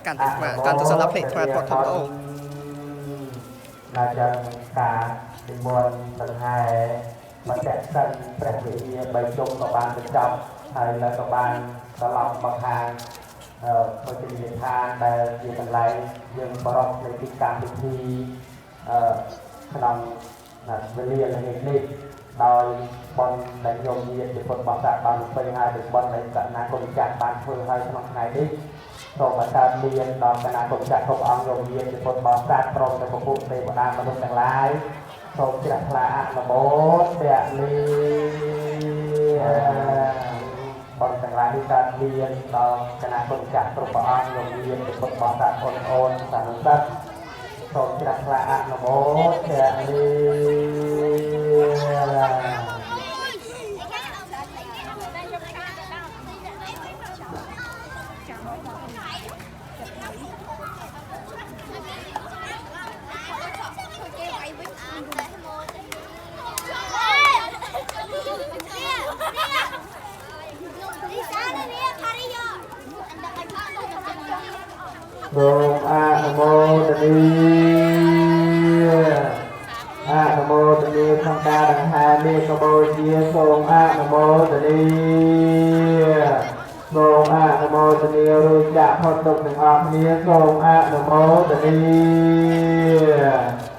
កាន់តែកាន់តែសម្រាប់ភ្នែកអាត្មាគាត់ធំអូ ណាចឹងការនិមន្តដង្ហែបច្ចសិនព្រះវិហារបីជុំក៏បានបញ្ចប់ហើយ แล้วក៏បានត្រឡប់មកខាងអឺពុទ្ធិឋានដែលជាកន្លែងយើងប្រពនៃទីកម្មវិធីអឺក្នុងវេលាល្ងាចនេះ ដោយបុណ្យដែលញោមញាតិជាពុទ្ធបរិស័ទបានពេញហើយ ដោយបុណ្យដែលកណ្ណាគុណចាស់បានធ្វើហើយក្នុងថ្ងៃនេះ សូមឲ្យកើតមានដល់គណៈគុណចាស់គ្រប់អង្គ ញោមញាតិជាពុទ្ធបរិស័ទ ព្រមទាំងពពុទេវតាមនុស្សទាំងឡាយ សូមជ្រះថ្លាអនុមោទនាបុណ្យទាំងឡាយនេះកើតមានដល់គណៈគុណចាស់គ្រប់ព្រះអង្គ ញោមញាតិជាពុទ្ធបរិស័ទ អូនអូនសានុសិស្ស សូមជ្រះថ្លាអនុមោទនា សូមអនុមោទនាអនុមោទនាក្នុងការដង្ហែមេកបូជា សូមអនុមោទនា សូមអនុមោទនារួចចាក់ផុតទុកទាំងអស់គ្នា សូមអនុមោទនា។